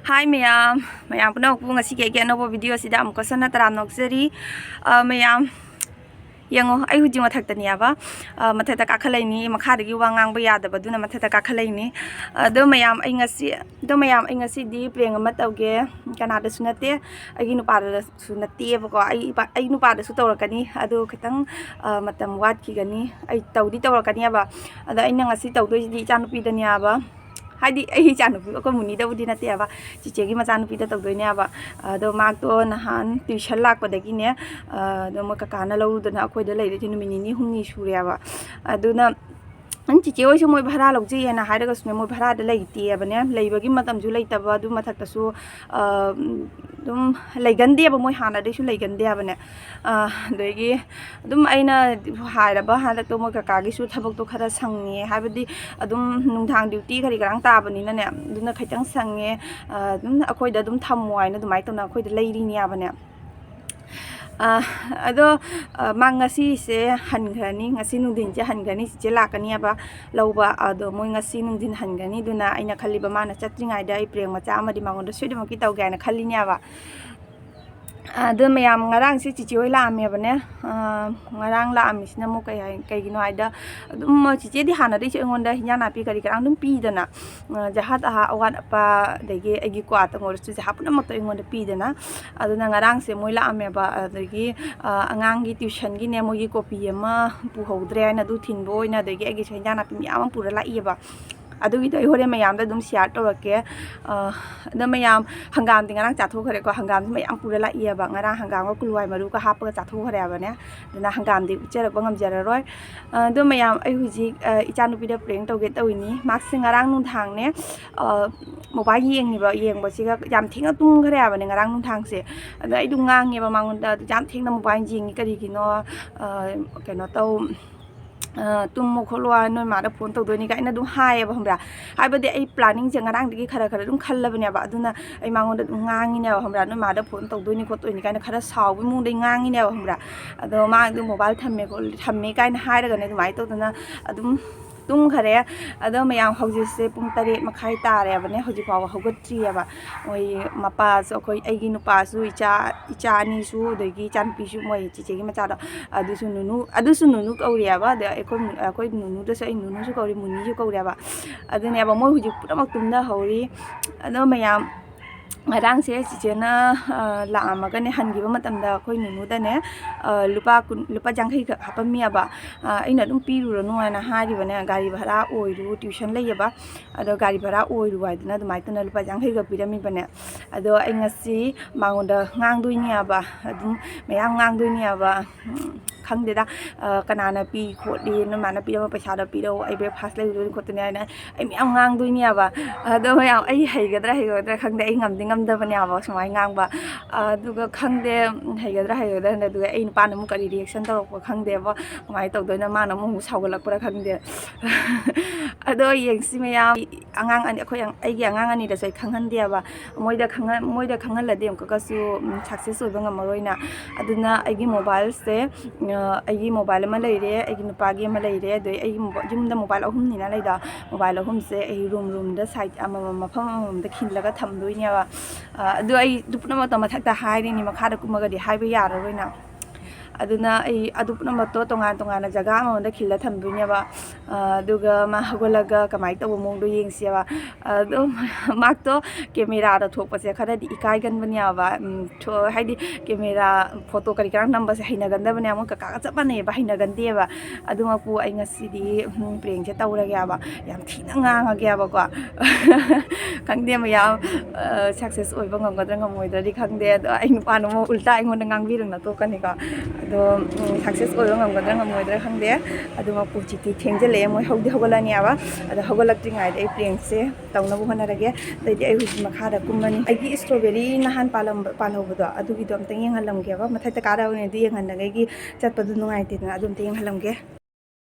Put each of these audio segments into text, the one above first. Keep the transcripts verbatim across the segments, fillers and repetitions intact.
ꯍꯥꯏ ꯃꯌꯥꯝ, ꯃꯌꯥꯝ ꯄꯨꯝꯅꯃꯛꯄꯨ ꯉꯁꯤꯒꯤ ꯑꯩꯒꯤ ꯑꯅꯧꯕ ꯚꯤꯗꯤꯑꯣꯁꯤꯗ ꯑꯃꯨꯛꯀ ꯍꯟꯅ ꯇꯔꯥꯝꯅ ꯑꯣꯛꯆꯔꯤ꯫ ꯑ, ꯃꯌꯥꯝ, ꯌꯦꯡꯉꯣ, ꯑꯩ ꯍꯧꯖꯤꯛ ꯃꯊꯛꯇꯅꯦꯕ, ꯑ, ꯃꯊꯛꯇ ꯀꯥꯈꯠꯂꯛꯏꯅꯤ, ꯃꯈꯥꯗꯒꯤ ꯋꯥ ꯉꯥꯡꯕ ꯌꯥꯗꯕ, ꯑꯗꯨꯅ ꯃꯊꯛꯇ ꯀꯥꯈꯠꯂꯛꯏꯅꯤ꯫ ꯑꯗꯣ ꯃꯌꯥꯝ, ꯑꯩ ꯉꯁꯤ, ꯑꯗꯣ ꯃꯌꯥꯝ, ꯑꯩ ꯉꯁꯤꯗꯤ ꯄ꯭ꯔꯦꯡ ꯑꯃ ꯇꯧꯒꯦ, ꯀꯅꯥꯗꯁꯨ ꯅꯠꯇꯦ, ꯑꯩꯒꯤ ꯅꯨꯄꯥꯗꯁꯨ ꯅꯠꯇꯦꯕꯀꯣ, ꯑꯩ ꯏꯄꯥ-, ꯑꯩ ꯅꯨꯄꯥꯗꯁꯨ ꯇꯧꯔꯛꯀꯅꯤ, ꯑꯗꯣ ꯈꯤꯇꯪ, ꯑ, ꯃꯇꯝ ꯋꯥꯠꯈꯤꯒꯅꯤ, ꯑꯩ ꯇꯧꯗꯤ ꯇꯧꯔꯛꯀꯅꯤꯕ꯫ ꯑꯗꯣ ꯑꯩꯅ ꯉꯁꯤ ꯇꯧꯗꯣꯏꯁꯤꯗꯤ ꯏꯆꯥꯅꯨꯄꯤꯗꯅꯦꯕ꯫ ꯍꯥꯏꯗꯤ ꯑꯩ ꯏꯆꯥꯅꯨꯄꯤ, ꯑꯩꯈꯣꯏ ꯃꯨꯅꯤꯗꯕꯨꯗꯤ ꯅꯠꯇꯦꯕ, ꯆꯤꯆꯦꯒꯤ ꯃꯆꯥꯅꯨꯄꯤꯗ ꯇꯧꯗꯣꯏꯅꯦꯕ꯫ ꯑꯗꯣ ꯃꯥꯗꯣ ꯅꯍꯥꯟ ꯇ꯭ꯌꯨꯁꯟ ꯂꯥꯛꯄꯗꯒꯤꯅꯦ, ꯑꯗꯣ ꯃꯣꯏ ꯀꯀꯥꯅ ꯂꯧꯔꯨꯗꯅ ꯑꯩꯈꯣꯏꯗ ꯂꯩꯔꯤꯁꯦ ꯅꯨꯃꯤꯠ ꯅꯤꯅꯤ ꯍꯨꯝꯅꯤ ꯁꯨꯔꯦꯕ꯫ ꯑꯗꯨꯅ ꯆꯤꯆꯦ ꯍꯣꯏꯁꯨ ꯃꯣꯏ ꯚꯔꯥ ꯂꯧꯖꯩꯌꯦꯅ ꯍꯥꯏꯔꯒꯁꯨꯅꯦ, ꯃꯣꯏ ꯚꯔꯥꯗ ꯂꯩꯇꯦꯕꯅꯦ, ꯂꯩꯕꯒꯤ ꯃꯇꯝꯁꯨ ꯂꯩꯇꯕ, ꯑꯗꯨ ꯃꯊꯛꯇꯁꯨ, ꯑ, ꯑꯗꯨꯝ ꯂꯩꯒꯟꯗꯦꯕ, ꯃꯣꯏ ꯍꯥꯟꯅꯗꯩꯁꯨ ꯂꯩꯒꯟꯗꯦ ꯍꯥꯏꯕꯅꯦ꯫ ꯑ, ꯑꯗꯒꯤ ꯑꯗꯨꯝ ꯑꯩꯅ ꯍꯥꯏꯔꯕ, ꯍꯟꯗꯛꯇꯣ ꯃꯣꯏ ꯀꯀꯥꯒꯤꯁꯨ ꯊꯕꯛꯇꯣ ꯈꯔ ꯁꯪꯉꯦ, ꯍꯥꯏꯕꯗꯤ ꯑꯗꯨꯝ ꯅꯨꯡꯗꯥꯡ ꯗ꯭ꯌꯨꯇꯤ ꯀꯔꯤ ꯀꯔꯥꯡ ꯇꯥꯕꯅꯤꯅꯅꯦ, ꯑꯗꯨꯅ ꯈꯤꯇꯪ ꯁꯪꯉꯦ꯫ ꯑ, ꯑꯗꯨꯝ ꯑꯩꯈꯣꯏꯗ ꯑꯗꯨꯝ ꯊꯝꯃꯣ ꯍꯥꯏꯅ ꯑꯗꯨꯃꯥꯏꯅ ꯇꯧꯅ ꯑꯩꯈꯣꯏꯗ ꯂꯩꯔꯤꯅꯦꯕꯅꯦ꯫ ꯑ, ꯑꯗꯣ, ꯑ, ꯃꯥ ꯉꯁꯤꯁꯦ ꯍꯟꯈ꯭ꯔꯅꯤ, ꯉꯁꯤ ꯅꯨꯡꯊꯤꯟꯁꯦ ꯍꯟꯈ꯭ꯔꯅꯤ, ꯆꯤꯆꯦ ꯂꯥꯛꯀꯅꯤꯕ ꯂꯧꯕ꯫ ꯑꯗꯣ ꯃꯣꯏ ꯉꯁꯤ ꯅꯨꯡꯊꯤꯟ ꯍꯟꯈ꯭ꯔꯅꯤ, ꯑꯗꯨꯅ ꯑꯩꯅ ꯈꯜꯂꯤꯕ ꯃꯥꯅ ꯆꯠꯇ꯭ꯔꯤꯉꯩꯗ ꯑꯩ ꯄ꯭ꯔꯦꯡ ꯃꯆꯥ ꯑꯃꯗꯤ ꯃꯉꯣꯟꯗ ꯁꯣꯏꯗꯅꯃꯛꯀꯤ ꯇꯧꯒꯦ ꯍꯥꯏꯅ ꯈꯜꯂꯤꯅꯦꯕ꯫ ꯑꯗꯣ ꯃꯌꯥꯝ, ꯉꯔꯥꯡꯁꯦ ꯆꯤꯆꯦ ꯍꯣꯏ ꯂꯥꯛꯑꯝꯃꯦꯕꯅꯦ꯫ ꯑ, ꯉꯔꯥꯡ ꯂꯥꯛꯑꯝꯃꯤꯁꯤꯅ ꯑꯃꯨꯛ ꯀꯩ ꯍꯥꯏ-, ꯀꯩꯒꯤꯅꯣ ꯍꯥꯏꯗ, ꯑꯗꯨꯝ ꯆꯤꯆꯦꯗꯤ ꯍꯥꯟꯅꯗꯩꯁꯨ ꯑꯩꯉꯣꯟꯗ ꯍꯤꯟꯖꯥꯡ ꯅꯥꯄꯤ ꯀꯔꯤ ꯀꯔꯥ ꯑꯗꯨꯝ ꯄꯤꯗꯅ, ꯑ, ꯖꯍꯥ ꯇꯍꯥ ꯑꯋꯥꯠ ꯑꯄꯥ, ꯑꯗꯒꯤ ꯑꯩꯒꯤ ꯀ꯭ꯋꯥꯇꯪ ꯑꯣꯏꯔꯁꯨ ꯖꯍꯥ ꯄꯨꯝꯅꯃꯛꯇꯣ ꯑꯩꯉꯣꯟꯗ ꯄꯤꯗꯅ꯫ ꯑꯗꯨꯅ ꯉꯔꯥꯡꯁꯦ ꯃꯣꯏ ꯂꯥꯛꯑꯝꯃꯦꯕ, ꯑꯗꯒꯤ, ꯑ, ꯑꯉꯥꯡꯒꯤ ꯇ꯭ꯌꯨꯁꯟꯒꯤꯅꯦ, ꯃꯣꯏꯒꯤ ꯀꯣꯄꯤ ꯑꯃ ꯄꯨꯍꯧꯗ꯭ꯔꯦ ꯍꯥꯏꯅ ꯑꯗꯨ ꯊꯤꯟꯕ ꯑꯣꯏꯅ, ꯑꯗꯒꯤ ꯑꯩꯒꯤꯁꯨ ꯍꯤꯟꯖꯥꯡ ꯅꯥꯄꯤ ꯃꯌꯥꯝ ꯑꯃ ꯄꯨꯔ ꯂꯥꯛꯏꯑꯕ꯫ ꯑꯗꯨꯒꯤꯗꯣ ꯑꯩ ꯍꯣꯔꯦꯟ ꯃꯌꯥꯝꯗ ꯑꯗꯨꯝ ꯁꯤꯌꯥꯔ ꯇꯧꯔꯛꯀꯦ꯫ ꯑ, ꯑꯗꯣ ꯃꯌꯥꯝ, ꯍꯪꯒꯥꯝꯗꯤ ꯉꯔꯥꯡ ꯆꯥꯊꯣꯛꯈ꯭ꯔꯦꯀꯣ, ꯍꯪꯒꯥꯝꯁꯤ ꯃꯌꯥꯝ ꯄꯨꯔ ꯂꯥꯛꯏꯑꯕ, ꯉꯔꯥꯡ ꯍꯪꯒꯥꯝꯒ ꯀꯨꯂꯨꯋꯥꯏ ꯃꯔꯨꯒ ꯍꯥꯞꯄꯒ ꯆꯥꯊꯣꯛꯈ꯭ꯔꯦꯕꯅꯦ꯫ ꯑꯗꯨꯅ ꯍꯪꯒꯥꯝꯗꯤ ꯎꯠꯆꯔꯛꯄ ꯉꯝꯖꯔꯔꯣꯏ꯫ ꯑ, ꯑꯗꯣ ꯃꯌꯥꯝ, ꯑꯩ ꯍꯧꯖꯤꯛ, ꯑ, ꯏꯆꯥꯅꯨꯄꯤꯗ ꯄ꯭ꯔꯦꯡ ꯇꯧꯒꯦ ꯇꯧꯔꯤꯅꯤ꯫ ꯃꯥꯁꯦ ꯉꯔꯥꯡ ꯅꯨꯡꯗꯥꯡꯅꯦ, ꯑ, ꯃꯣꯕꯥꯏꯜ ꯌꯦꯡꯉꯤꯕ, ꯌꯦꯡꯕꯁꯤꯒ ꯌꯥꯝ ꯊꯦꯡꯅ ꯇꯨꯝꯈ꯭ꯔꯦ ꯍꯥꯏꯕꯅꯦ ꯉꯔꯥꯡ ꯅꯨꯡꯗꯥꯡꯁꯦ꯫ ꯑꯗ ꯑꯩꯗꯣ ꯉꯥꯡꯉꯦꯕ ꯃꯉꯣꯟꯗ, "ꯑꯗꯨ ꯌꯥꯝ ꯊꯦꯡꯅ ꯃꯣꯕꯥꯏꯜ ꯌꯦꯡꯉꯤ ꯀꯔꯤꯒꯤꯅꯣ? ꯑ, ꯀꯩꯅꯣ ꯇꯧ, ꯑ, ꯇꯨꯝꯃꯣ ꯈꯣꯠꯂꯣ ꯍꯥꯏ, ꯅꯣꯏ ꯃꯥꯗ ꯐꯣꯟ ꯇꯧꯗꯣꯏꯅꯤ" ꯀꯥꯏꯅ ꯑꯗꯨꯝ ꯍꯥꯏꯌꯦꯕ, ꯈꯪꯕ꯭ꯔꯥ? ꯍꯥꯏꯕꯗꯤ ꯑꯩ ꯄ꯭ꯂꯥꯅꯤꯡꯁꯦ ꯉꯔꯥꯡꯗꯒꯤ ꯈꯔ ꯈꯔ ꯑꯗꯨꯝ ꯈꯜꯂꯕꯅꯦꯕ꯫ ꯑꯗꯨꯅ ꯑꯩ ꯃꯉꯣꯟꯗ ꯑꯗꯨꯝ ꯉꯥꯡꯉꯤꯅꯦꯕ, ꯈꯪꯕ꯭ꯔꯥ? "ꯅꯣꯏ ꯃꯥꯗ ꯐꯣꯟ ꯇꯧꯗꯣꯏꯅꯤ ꯈꯣꯠꯇꯣꯏꯅꯤ" ꯀꯥꯏꯅ ꯈꯔ ꯁꯥꯎꯕꯒꯤ ꯃꯑꯣꯡꯗ ꯑꯩ ꯉꯥꯡꯉꯤꯅꯦꯕ, ꯈꯪꯕ꯭ꯔꯥ? ꯑꯗꯣ ꯃꯥ ꯑꯗꯨꯝ ꯃꯣꯕꯥꯏꯜ ꯊꯝꯃꯦ ꯈꯣꯠꯂꯦ, ꯊꯝꯃꯦ ꯀꯥꯏꯅ ꯍꯥꯏꯔꯒꯅꯦ ꯑꯗꯨꯃꯥꯏꯅ ꯇꯧꯗꯅ ꯑꯗꯨꯝ ꯇꯨꯝꯈꯔꯦ꯫ ꯑꯗꯣ ꯃꯌꯥꯝ, ꯍꯧꯖꯤꯛꯁꯦ ꯄꯨꯡ ꯇꯔꯦꯠ ꯃꯈꯥꯏ ꯇꯥꯔꯦꯕꯅꯦ, ꯍꯧꯖꯤꯛ ꯐꯥꯎꯕ ꯍꯧꯒꯠꯇ꯭ꯔꯤꯑꯕ꯫ ꯃꯣꯏ ꯃꯄꯥꯁꯨ, ꯑꯩꯈꯣꯏ, ꯑꯩꯒꯤ ꯅꯨꯄꯥꯁꯨ, ꯏꯆꯥ, ꯏꯆꯥ ꯑꯅꯤꯁꯨ, ꯑꯗꯒꯤ ꯏꯆꯥꯅꯨꯄꯤꯁꯨ, ꯃꯣꯏ ꯆꯤꯆꯦꯒꯤ ꯃꯆꯥꯗꯣ, ꯑꯗꯨꯁꯨ ꯅꯨꯅꯨ, ꯑꯗꯨꯁꯨ ꯅꯨꯅꯨ ꯀꯧꯔꯤꯑꯕ꯫ ꯑꯗ ꯑꯩꯈꯣꯏ, ꯑꯩꯈꯣꯏ ꯅꯨꯅꯨꯗꯁꯨ ꯑꯩ ꯅꯨꯅꯨꯁꯨ ꯀꯧꯔꯤ, ꯃꯨꯅꯤꯁꯨ ꯀꯧꯔꯤꯑꯕ꯫ ꯑꯗꯨꯅꯦꯕ, ꯃꯣꯏ ꯍꯧꯖꯤꯛ ꯄꯨꯝꯅꯃꯛ ꯇꯨꯝꯅꯍꯧꯔꯤ꯫ ꯑꯗꯣ ꯃꯌꯥꯝ, ꯉꯔꯥꯡꯁꯦ ꯆꯤꯆꯦꯅ, ꯑ, ꯂꯥꯛꯑꯝꯃꯒꯅꯦ, ꯍꯟꯈꯤꯕ ꯃꯇꯝꯗ ꯑꯩꯈꯣꯏ ꯅꯨꯅꯨꯗꯅꯦ, ꯑ, ꯂꯨꯄꯥ ꯀꯨꯟ, ꯂꯨꯄꯥ ꯌꯥꯡꯈꯩꯈꯛ ꯍꯥꯞꯄꯝꯃꯤꯑꯕ꯫ ꯑ, ꯑꯩꯅ ꯑꯗꯨꯝ ꯄꯤꯔꯨꯔꯅꯨ ꯍꯥꯏꯅ ꯍꯥꯏꯔꯤꯕꯅꯦ꯫ ꯒꯥꯔꯤ ꯚꯔꯥ ꯑꯣꯏꯔꯨ, tuition ꯂꯩꯌꯦꯕ, ꯑꯗꯣ ꯒꯥꯔꯤ ꯚꯔꯥ ꯑꯣꯏꯔꯨ ꯍꯥꯏꯗꯅ ꯑꯗꯨꯃꯥꯏꯅ ꯇꯧꯅ ꯂꯨꯄꯥ ꯌꯥꯡꯈꯩꯈꯛ ꯄꯤꯔꯝꯃꯤꯕꯅꯦ꯫ ꯑꯗꯣ ꯑꯩ ꯉꯁꯤ ꯃꯉꯣꯟꯗ ꯉꯥꯡꯗꯣꯏꯅꯦꯕ, ꯑꯗꯨꯝ ꯃꯌꯥꯝ ꯉꯥꯡꯗꯣꯏꯅꯦꯕ꯫ ꯎꯝ, ꯈꯪꯗꯦꯗ, ꯑ, ꯀꯅꯥꯅ ꯄꯤ ꯈꯣꯠꯂꯤ, ꯅꯣꯏ ꯃꯥꯅ ꯄꯤꯔꯝꯕ ꯄꯩꯁꯥꯗꯣ ꯄꯤꯔꯛꯑꯣ, ꯑꯩ breakfast ꯂꯩꯔꯨꯗꯣꯏꯅꯤ ꯈꯣꯠꯇꯣꯏꯅꯤ ꯍꯥꯏꯅ ꯑꯩ ꯃꯌꯥꯝ ꯉꯥꯡꯗꯣꯏꯅꯦꯕ꯫ ꯑꯗꯣ ꯃꯌꯥꯝ, ꯑꯩ ꯍꯩꯒꯗ꯭ꯔꯥ ꯍꯩꯔꯣꯏꯗ꯭ꯔꯥ ꯈꯪꯗꯦ, ꯑꯩ ꯉꯝꯗꯤ ꯉꯝꯗꯕꯅꯦꯕ ꯁꯨꯃꯥꯏꯅ ꯉꯥꯡꯕ꯫ ꯑꯗꯨꯒ ꯈꯪꯗꯦ, ꯎꯝ, ꯍꯩꯒꯗ꯭ꯔꯥ ꯍꯩꯔꯣꯏꯗ꯭ꯔꯥ ꯈꯪꯗꯦ꯫ ꯑꯗꯨꯒ ꯑꯩ ꯅꯨꯄꯥꯅ ꯑꯃꯨꯛ ꯀꯔꯤ reaction ꯇꯧꯔꯛꯄ ꯈꯪꯗꯦꯕ, ꯀꯃꯥꯏꯅ ꯇꯧꯗꯣꯏꯅꯣ, ꯃꯥꯅ ꯑꯃꯨꯛ, ꯑꯃꯨꯛ ꯁꯥꯎꯒꯠꯂꯛꯄ꯭ꯔꯥ ꯈꯪꯗꯦ꯫ ꯑꯗꯣ ꯌꯦꯡꯁꯤ ꯃꯌꯥꯝ, ꯑꯉꯥꯡ ꯑꯅꯤ, ꯑꯩꯈꯣꯏ ꯑꯪ-, ꯑꯩꯒꯤ ꯑꯉꯥꯡ ꯑꯅꯤꯗꯁꯨ ꯑꯩ ꯈꯪꯍꯟꯗꯦꯕ꯫ ꯃꯣꯏꯗ ꯈꯪꯍꯟ-, ꯃꯣꯏꯗ ꯈꯪꯍꯜꯂꯗꯤ ꯑꯃꯨꯛꯀꯁꯨ, ꯎꯝ, success ꯑꯣꯏꯕ ꯉꯝꯃꯔꯣꯏꯅ꯫ ꯑꯗꯨꯅ ꯑꯩꯒꯤ mobileꯁꯦ, ꯑ, ꯑꯩꯒꯤ mobile ꯑꯃ ꯂꯩꯔꯦ, ꯑꯩꯒꯤ ꯅꯨꯄꯥꯒꯤ ꯑꯃ ꯂꯩꯔꯦ, ꯑꯗꯩ ꯑꯩꯒꯤ ꯃꯣꯕꯥ-, ꯌꯨꯝꯗ mobile ꯑꯍꯨꯝꯅꯤꯅ ꯂꯩꯗꯣ, mobile ꯑꯍꯨꯝꯁꯦ ꯑꯩ room roomꯗ side ꯑꯃꯃꯝ, ꯃꯐꯝ ꯑꯃꯃꯝꯗ ꯈꯤꯜꯂꯒ ꯊꯝꯗꯣꯏꯅꯦꯕ꯫ ꯑ, ꯑꯗꯨ ꯑꯩ ꯑꯗꯨ ꯄꯨꯝꯅꯃꯛꯇꯣ ꯃꯊꯛꯇ ꯍꯥꯏꯔꯤꯅꯤ, ꯃꯈꯥꯗ ꯀꯨꯝꯃꯒꯗꯤ ꯍꯥꯏꯕ ꯌꯥꯔꯔꯣꯏꯅ꯫ ꯑꯗꯨꯅ ꯑꯩ ꯑꯗꯨ ꯄꯨꯝꯅꯃꯛꯇꯣ ꯇꯣꯉꯥꯟ ꯇꯣꯉꯥꯟꯅ ꯖꯒꯥ ꯑꯃꯃꯝꯗ ꯈꯤꯜꯂ ꯊꯝꯗꯣꯏꯅꯦꯕ꯫ ꯑ, ꯑꯗꯨꯒ ꯃꯥ ꯍꯧꯒꯠꯂꯒ ꯀꯃꯥꯏꯅ ꯇꯧꯕ ꯃꯑꯣꯡꯗꯣ ꯌꯦꯡꯁꯦꯕ꯫ ꯑꯗꯣ ꯃꯥꯛꯇꯣ cameraꯗ ꯊꯣꯛꯄꯁꯦ ꯈꯔꯗꯤ ꯏꯀꯥꯏꯒꯟꯕꯅꯦꯕ꯫ ꯎꯝ, ꯊꯣ-, ꯍꯥꯏꯗꯤ camera, photo ꯀꯔꯤ ꯀꯔꯥ ꯅꯝꯕꯁꯦ ꯍꯩꯅꯒꯟꯗꯕꯅꯦ꯫ ꯃꯣꯏ ꯀꯀꯥꯒ ꯆꯞ ꯃꯥꯟꯅꯩꯌꯦꯕ, ꯍꯩꯅꯒꯟꯗꯦꯕ꯫ ꯑꯗꯨꯃꯛꯄꯨ ꯑꯩ ꯉꯁꯤꯗꯤ, ꯎꯝ, prankꯁꯦ ꯇꯧꯔꯒꯦꯕ꯫ ꯌꯥꯝ ꯊꯤꯅ ꯉꯥꯡꯉꯒꯦꯕꯀꯣ꯫ ꯈꯪꯗꯦ ꯃꯌꯥꯝ, ꯑ, success ꯑꯣꯏꯕ ꯉꯝꯒꯗ꯭ꯔꯥ ꯉꯝꯃꯣꯏꯗ꯭ꯔꯗꯤ ꯈꯪꯗꯦ꯫ ꯑꯗꯣ ꯑꯩ ꯅꯨꯄꯥꯅ ꯑꯃꯨꯛ ꯎꯜꯇꯥ ꯑꯩꯉꯣꯟꯗ ꯉꯥꯡꯕꯤꯗꯅ ꯇꯣꯛꯀꯅꯤꯀꯣ꯫ ꯑꯗꯣ, ꯎꯝ, success ꯑꯣꯏꯕ ꯉꯝꯒꯗ꯭ꯔꯥ ꯉꯝꯃꯣꯏꯗ꯭ꯔꯥ ꯈꯪꯗꯦ꯫ ꯑꯗꯨꯃꯛꯄꯨ ꯍꯧꯖꯤꯛꯇꯤ ꯊꯦꯡꯖꯤꯜꯂꯛꯑꯦ, ꯃꯣꯏ ꯍꯧꯗꯤ ꯍꯧꯒꯠꯂꯅꯦꯕ꯫ ꯑꯗꯣ ꯍꯧꯒꯠꯂꯛꯇ꯭ꯔꯤꯉꯩꯗ ꯑꯩ prankꯁꯦ ꯇꯧꯅꯕ ꯍꯣꯠꯅꯔꯒꯦ꯫ ꯑꯗꯩꯗꯤ ꯑꯩ ꯍꯧꯖꯤꯛ ꯃꯈꯥꯗ ꯀꯨꯝꯃꯅꯤ꯫ ꯑꯩꯒꯤ strawberry ꯅꯍꯥꯟ ꯄꯥꯜꯂꯝꯕ, ꯄꯥꯜꯍꯧꯕꯗꯣ, ꯑꯗꯨꯒꯤꯗꯣ ꯑꯝꯇ ꯌꯦꯡꯍꯜꯂꯝꯒꯦꯕ꯫ ꯃꯊꯛꯇ ꯀꯥꯔꯛꯑꯕꯅꯤꯅ ꯑꯗꯨ ꯌꯦꯡꯍꯟꯗꯉꯩꯒꯤ ꯆꯠꯄꯗꯣ ꯅꯨꯡꯉꯥꯏꯇꯦꯗꯅ, ꯑꯗꯨ ꯑꯝꯇ ꯌꯦꯡꯍꯜꯂꯝꯒꯦ꯫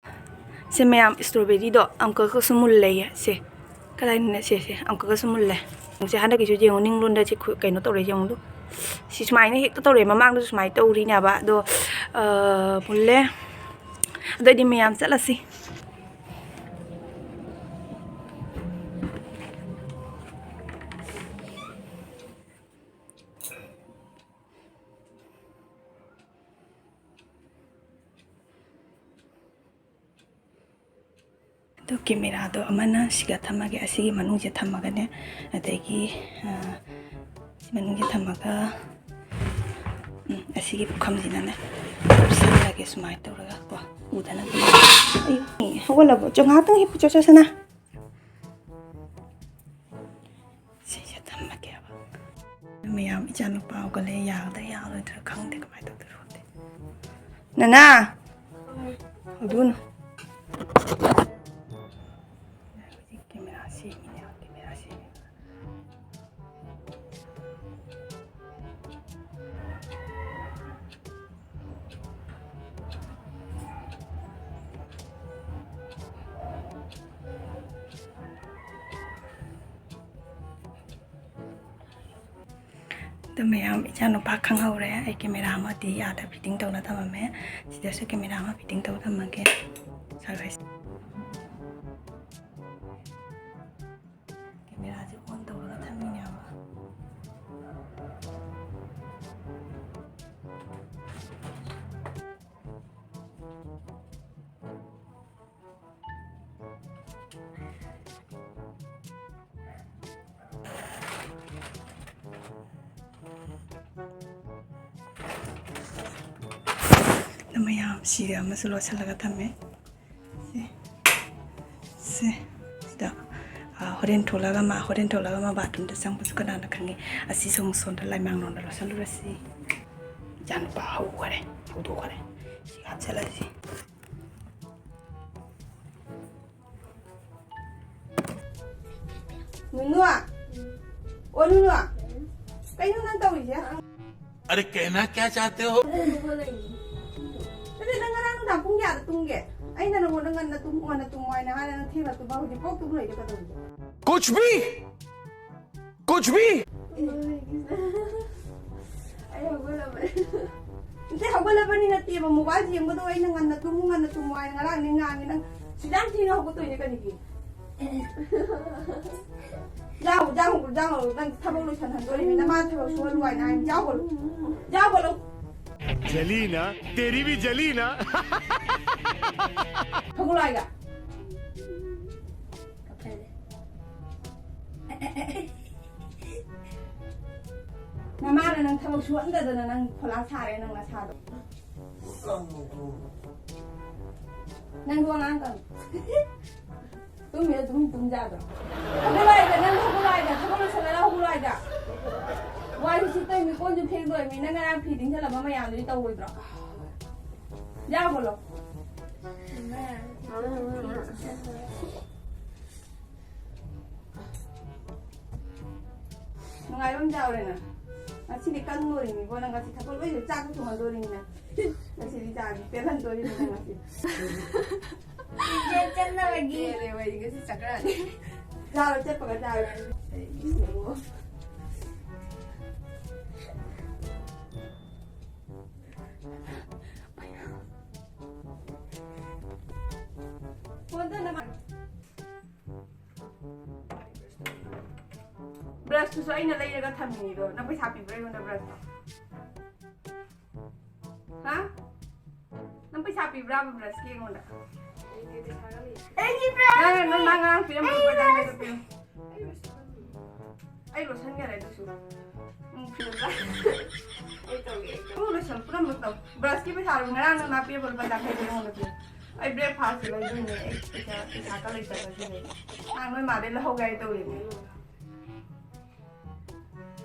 ꯁꯦ ꯃꯌꯥꯝ, strawberryꯗꯣ ꯑꯃꯨꯛꯀꯁꯨ ꯃꯨꯜꯂꯦꯌꯦ꯫ ꯁꯦ, ꯀꯗꯥꯏꯅꯣꯅꯦ? ꯁꯦ, ꯁꯦ, ꯑꯃꯨꯛꯀꯁꯨ ꯃꯨꯜꯂꯦ꯫ ꯁꯦ, ꯍꯟꯗꯛꯀꯤꯁꯨ ꯌꯦꯡꯉꯨ, ꯅꯤꯡꯂꯣꯟꯗ ꯁꯤ ꯈꯨ-, ꯀꯩꯅꯣ ꯇꯧꯔꯦ, ꯌꯦꯡꯉꯨ꯫ ꯁꯤ ꯁꯨꯃꯥꯏꯅ ꯍꯦꯛꯇ ꯇꯧꯔꯦ, ꯃꯃꯥꯡꯗꯁꯨ ꯁꯨꯃꯥꯏꯅ ꯇꯧꯔꯤꯅꯦꯕ꯫ ꯑꯗꯣ, ꯑ, ꯃꯨꯜꯂꯦ꯫ ꯑꯗꯨꯑꯣꯏꯗꯤ ꯃꯌꯥꯝ ꯆꯠꯂꯁꯤ꯫ ꯑꯗꯨ ꯀꯦꯃꯦꯔꯥꯗꯣ ꯑꯃꯅ ꯁꯤꯒ ꯊꯝꯃꯒꯦ, ꯑꯁꯤꯒꯤ ꯃꯅꯨꯡꯁꯦ ꯊꯝꯃꯒꯅꯦ, ꯑꯗꯒꯤ, ꯑ, ꯁꯤ ꯃꯅꯨꯡꯁꯦ ꯊꯝꯃꯒ, ꯎꯝ, ꯑꯁꯤꯒꯤ ꯄꯨꯈꯝꯁꯤꯅꯅꯦ ꯀꯨꯞꯁꯜꯂꯒꯦ, ꯁꯨꯃꯥꯏꯅ ꯇꯧꯔꯒ ꯀꯣ, ꯎꯗꯅꯕ꯫ ꯑꯩ ꯍꯧꯒꯠꯂꯕꯣ? ꯆꯣ, ꯉꯥꯏꯍꯥꯛꯇꯪ ꯍꯤꯞꯄꯨ ꯆꯣ, ꯆꯣ, ꯁꯅꯥ꯫ ꯁꯤꯁꯦ ꯊꯝꯃꯒꯦꯕ꯫ ꯃꯌꯥꯝ, ꯏꯆꯥꯅꯨꯄꯥ ꯍꯧꯒꯠꯂꯦ, ꯌꯥꯒꯗ꯭ꯔꯥ ꯌꯥꯔꯣꯏꯗ꯭ꯔꯥ ꯈꯪꯗꯦ, ꯀꯃꯥꯏꯅ ꯇꯧꯗꯣꯏꯅꯣ ꯈꯪꯗꯦ꯫ ꯅꯅꯥ! ꯍꯧꯗꯣꯛꯎꯅꯨ꯫ ꯍꯧꯖꯤꯛ ꯀꯦꯃꯦꯔꯥ ꯁꯦꯝꯃꯤꯅꯦ, ꯀꯦꯃꯦꯔꯥ ꯁꯦꯝꯃꯤ꯫ ꯑꯗꯨ ꯃꯌꯥꯝ, ꯏꯆꯥꯅꯨꯄꯥ ꯈꯪꯍꯧꯔꯦ꯫ ꯑꯩ ꯀꯦꯃꯦꯔꯥ ꯑꯃꯗꯤ ꯑꯥꯗ ꯐꯤꯠꯇꯤꯡ ꯇꯧꯅ ꯊꯝꯃꯝꯃꯦ꯫ ꯁꯤꯗꯁꯨ ꯀꯦꯃꯦꯔꯥ ꯑꯃ ꯐꯤꯠꯇꯤꯡ ꯇꯧ ꯊꯝꯃꯒꯦ꯫ ꯁꯥꯔ ꯍꯣꯏꯁꯦ꯫ ꯀꯦꯃꯦꯔꯥꯁꯦ ꯑꯣꯟ ꯇꯧꯔꯒ ꯊꯝꯃꯤꯅꯦꯕ꯫ ꯑꯗꯨ ꯃꯌꯥꯝ ꯁꯤꯔꯦ, ꯑꯃꯁꯨ ꯂꯣꯠꯁꯤꯜꯂꯒ ꯊꯝꯃꯦ꯫ ꯁꯦ꯫ ꯁꯦ꯫ ꯁꯤꯗ, ꯑ, ꯍꯣꯔꯦꯟ ꯊꯣꯛꯂꯒ ꯃꯥ, ꯍꯣꯔꯦꯟ ꯊꯣꯛꯂꯒ ꯃꯥ ꯕꯥꯠꯔꯨꯝꯗ ꯆꯪꯕꯁꯨ ꯀꯅꯥꯅ ꯈꯪꯉꯤ? ꯑꯁꯤꯁꯨ ꯑꯃꯨꯛ ꯁꯣꯝꯗ ꯂꯥꯏꯃꯥꯡꯂꯣꯝꯗ ꯂꯣꯠꯁꯤꯜꯂꯨꯔꯁꯤ꯫ ꯏꯆꯥꯅꯨꯄꯥ ꯍꯧꯈꯔꯦ, ꯍꯧꯗꯣꯛꯈꯔꯦ꯫ ꯁꯤ ꯍꯥꯞꯆꯤꯜꯂꯁꯤ꯫ ꯅꯨꯅꯨ! ꯑꯣ, ꯅꯨꯅꯨ! ꯀꯩꯅꯣ ꯅꯪ ꯇꯧꯔꯤꯁꯦ? अरे, कहना क्या चाहते हो? ꯅꯠꯇꯦ, ꯅꯪ ꯉꯔꯥꯡ ꯅꯨꯡꯗꯥꯡ ꯄꯨꯡ ꯀꯌꯥꯗ ꯇꯨꯝꯒꯦ? ꯑꯩꯅ ꯅꯪꯉꯣꯟꯗ ꯉꯟꯅ ꯇꯨꯝꯃꯨ, ꯉꯟꯅ ꯇꯨꯝꯃꯨ ꯍꯥꯏꯅ ꯍꯥꯏꯔꯒ ꯅꯪ ꯊꯦꯡꯅ ꯇꯨꯝꯕ, ꯍꯧꯖꯤꯛ ꯐꯥꯎ ꯇꯨꯝ ꯂꯩꯔꯤꯗꯣ ꯀꯩꯗꯧꯔꯤꯒꯦ? कुछ भी, कुछ भी। ꯑꯩ ꯍꯧꯒꯠꯂꯕꯅꯤ꯫ ꯅꯠꯇꯦ, ꯍꯧꯒꯠꯂꯕꯅꯤ ꯅꯠꯇꯦꯕ, mobile ꯌꯦꯡꯕꯗꯣ ꯑꯩꯅ ꯉꯟꯅ ꯇꯨꯝꯃꯨ, ꯉꯟꯅ ꯇꯨꯝꯃꯨ ꯍꯥꯏꯅ ꯉꯔꯥꯡꯗꯤ ꯉꯥꯡꯉꯤ꯫ ꯅꯪ ꯁꯨꯛꯌꯥꯝ ꯊꯦꯡꯅ ꯍꯧꯒꯠꯇꯣꯏꯅꯦ ꯀꯔꯤꯒꯤ? ꯌꯥꯎ, ꯌꯥꯎ, ꯌꯥꯎ, ꯅꯪ ꯊꯕꯛ ꯂꯣꯏꯁꯟꯍꯟꯗꯣꯔꯤꯃꯤ, ꯅꯃꯥ ꯊꯕꯛ ꯁꯨꯍꯜꯂꯨ ꯍꯥꯏꯅ ꯍꯥꯏ, ꯌꯥꯎꯒꯠꯂꯨ, ꯌꯥꯎꯒꯠꯂꯨ꯫ जली ना, तेरी भी जली ना। ꯍꯧꯒꯠꯂꯣ ꯍꯥꯏꯒ꯫ ꯅꯃꯥꯅ ꯅꯪ ꯊꯕꯛ ꯁꯨꯍꯟꯗꯗꯅ ꯅꯪ ꯈꯣꯂꯥ ꯁꯥꯔꯦ ꯅꯪ ꯅꯁꯥꯗꯣ꯫ ꯅꯪꯁꯨ ꯑꯉꯥꯡ ꯀꯥꯟ ꯇꯨꯝꯃꯤꯔ ꯇꯨꯝ ꯇꯨꯝꯖꯥꯗꯣ꯫ ꯍꯧꯒꯠꯂꯣ ꯍꯥꯏꯗ, ꯅꯪ ꯍꯧꯒꯠꯂꯣ ꯍꯥꯏꯗ, ꯊꯕꯛ ꯂꯣꯏꯁꯜꯂꯒ ꯍꯧꯒꯠꯂꯣ ꯍꯥꯏꯗ꯫ ꯋꯥꯏꯁꯨ ꯁꯤꯠꯇꯣꯏꯃꯤ, ꯀꯣꯟꯁꯨ ꯐꯦꯡꯗꯣꯏꯃꯤ, ꯅꯪ ꯉꯔꯥꯡ ꯐꯤ ꯇꯤꯡꯁꯜꯂꯝꯕ ꯃꯌꯥꯝꯗꯨꯗꯤ ꯇꯧꯔꯣꯏꯗ꯭ꯔꯣ? ꯌꯥꯎꯒꯠꯂꯣ꯫ ꯅꯨꯡꯉꯥꯏꯕ ꯑꯃ ꯌꯥꯎꯔꯦꯅ꯫ ꯉꯁꯤꯗꯤ ꯀꯟꯗꯣꯔꯤꯅꯤꯀꯣ ꯅꯪ, ꯉꯁꯤ ꯊꯕꯛ ꯂꯣꯏ ꯆꯥꯛ ꯊꯣꯡꯍꯟꯗꯣꯔꯤꯅꯤꯅ꯫ ꯉꯁꯤꯗꯤ ꯆꯥꯛ ꯄꯦꯜꯍꯟꯗꯣꯔꯤꯅꯤ ꯅꯪ ꯉꯁꯤ꯫ ꯆꯦꯟ ꯆꯠꯅꯕꯒꯤ꯫ ꯄꯦꯜꯂꯦ ꯋꯥꯔꯤ ꯉꯁꯤ ꯆꯠꯈ꯭ꯔꯅꯤ꯫ ꯆꯥꯔꯣ, ꯆꯠꯄꯒ ꯆꯥꯔꯣ꯫ ꯑꯩ ꯏꯁꯤꯡ ꯑꯃꯨꯛ꯫ ꯐꯣꯟꯗ ꯅꯃꯥ-, ꯕ꯭ꯔꯁꯇꯨꯁꯨ ꯑꯩꯅ ꯂꯩꯔꯒ ꯊꯝꯃꯤꯅꯤꯗꯣ꯫ ꯅꯪ ꯄꯩꯁꯥ ꯄꯤꯕ꯭ꯔꯥ ꯑꯩꯉꯣꯟꯗ ꯕ꯭ꯔꯁꯇꯣ? ꯍꯥ? ꯅꯪ ꯄꯩꯁꯥ ꯄꯤꯕ꯭ꯔꯥꯕ ꯕ꯭ꯔꯁꯀꯤ ꯑꯩꯉꯣꯟꯗ? ꯑꯩꯒꯤ ꯕ꯭ꯔꯁ! ꯅꯪ, ꯅꯪ, ꯅꯪ ꯉꯔꯥꯡ ꯄꯤꯔꯝꯕ ꯂꯨꯄꯥ ꯆꯥꯝꯃ ꯄꯤꯔꯝꯃꯣ꯫ ꯑꯩ ꯂꯣꯁꯟꯈꯔꯦ ꯑꯗꯨꯁꯨ꯫ ꯎꯝ, ꯐꯤꯔꯣꯜ꯫ ꯑꯩ ꯇꯧꯒꯦ, ꯑꯩ ꯇꯧꯒꯦ꯫ ꯎꯝ, ꯂꯣꯁꯟ ꯄꯨꯝꯅꯃꯛ ꯇꯧ꯫ ꯕ꯭ꯔꯁꯀꯤ ꯄꯩꯁꯥꯗꯣ ꯉꯔꯥꯡ ꯅꯪ ꯅꯥꯄꯤ ꯑꯃ ꯂꯨꯄꯥ ꯌꯥꯡꯈꯩ ꯄꯤꯔꯝꯃꯣ ꯅꯠꯇꯦ꯫ ꯑꯩ ꯕ꯭ꯔꯦꯛꯐꯥꯁꯀꯤ ꯂꯩꯗꯣꯏꯅꯦ꯫ ꯑꯩ ꯄꯩꯁꯥ, ꯄꯩꯁꯥ ꯈꯔ ꯂꯩꯇꯕ ꯑꯗꯨꯒꯤ꯫ ꯅꯪ ꯅꯣꯏ ꯃꯥꯗꯩ ꯂꯧꯍꯧꯒꯦ ꯍꯥꯏ ꯇꯧꯔꯤꯅꯦ꯫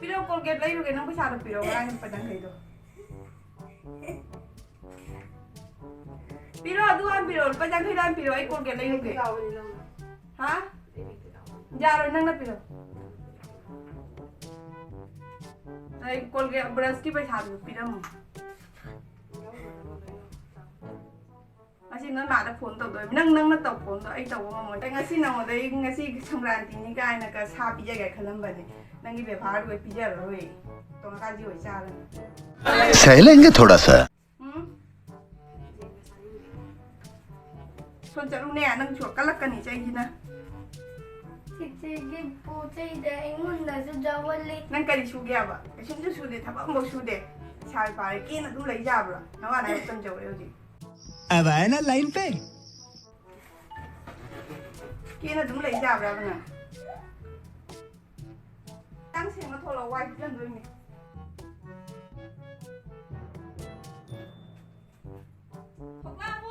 ꯄꯤꯔꯛꯑꯣ, ꯀꯣꯜꯒꯦꯠ ꯂꯩꯔꯨꯒꯦ꯫ ꯅꯪ ꯄꯩꯁꯥꯗꯣ ꯄꯤꯔꯛꯑꯣ, ꯉꯔꯥꯡꯒꯤ ꯂꯨꯄꯥ ꯌꯥꯡꯈꯩꯗꯣ꯫ ꯄꯤꯔꯣ, ꯑꯗꯨ ꯍꯥꯟꯅ ꯄꯤꯔꯣ, ꯂꯨꯄꯥ ꯌꯥꯡꯈꯩ ꯍꯥꯟꯅ ꯄꯤꯔꯣ, ꯑꯩ ꯀꯣꯜꯒꯦꯠ ꯂꯩꯔꯨꯒꯦ꯫ ꯍꯥ? ꯌꯥꯔꯣꯏ, ꯅꯪꯅ ꯄꯤꯔꯣ꯫ ꯑꯩ ꯀꯣꯜꯒꯦꯠ ꯕ꯭ꯔꯁꯀꯤ ꯄꯩꯁꯥꯗꯨ ꯄꯤꯔꯝꯃꯣ꯫ ꯉꯁꯤ ꯅꯣꯏ ꯃꯥꯗ ꯐꯣꯟ ꯇꯧꯗꯣꯏ꯫ ꯅꯪ, ꯅꯪꯅ ꯇꯧ ꯐꯣꯟꯗꯣ, ꯑꯩ ꯇꯧꯕ ꯉꯝꯃꯣꯏ꯫ ꯑꯩ ꯉꯁꯤ ꯅꯉꯣꯟꯗ ꯑꯩ ꯉꯁꯤ ꯁꯪꯀ꯭ꯔꯥꯟꯇꯤꯅꯤ ꯀꯥꯏꯅꯒ ꯁꯥ ꯄꯤꯖꯒꯦ ꯈꯜꯂꯝꯕꯅꯦ꯫ ꯅꯪꯒꯤ ꯕꯦꯕꯥꯔꯗꯨ ꯑꯩ ꯄꯤꯖꯔꯔꯣꯏ꯫ ꯇꯣꯡꯉꯀꯥꯟꯁꯤ ꯑꯣꯏ ꯆꯥꯔꯅꯤ꯫ सह लेंगे थोड़ा सा। ꯎꯝ? ꯁꯣꯟ ꯆꯠꯂꯨꯅꯦ, ꯅꯪꯁꯨ ꯀꯜꯂꯛꯀꯅꯤ ꯆꯩꯁꯤꯅ꯫ ꯆꯤꯆꯦꯒꯤ ꯄꯣꯠ ꯆꯩꯗ ꯑꯩꯉꯣꯟꯗꯁꯨ ꯌꯥꯎꯍꯜꯂꯤ꯫ ꯅꯪ ꯀꯔꯤ ꯁꯨꯒꯦ ꯍꯥꯏꯕ? ꯀꯩꯁꯨꯝꯁꯨ ꯁꯨꯗꯦ, ꯊꯕꯛ ꯑꯃꯐꯥꯎ ꯁꯨꯗꯦ꯫ ꯏꯁꯥ ꯏꯄꯥꯔꯦ ꯀꯦꯅ ꯑꯗꯨꯝ ꯂꯩ ꯌꯥꯕ꯭ꯔꯣ? ꯅꯋꯥ ꯅꯥꯏ ꯇꯝꯖꯧꯔꯦ ꯍꯧꯖꯤꯛ꯫ अब आया ना लाइन पे। ꯀꯦꯅ ꯑꯗꯨꯝ ꯂꯩ ꯌꯥꯕ꯭ꯔꯕ ꯅꯪ? ꯁꯦꯡꯕ ꯊꯣꯛꯂꯛꯑꯣ, ꯋꯥꯏ ꯁꯤꯠꯂꯝꯗꯣꯏꯅꯦ꯫ ꯊꯣꯛꯂꯛꯑꯕꯣ?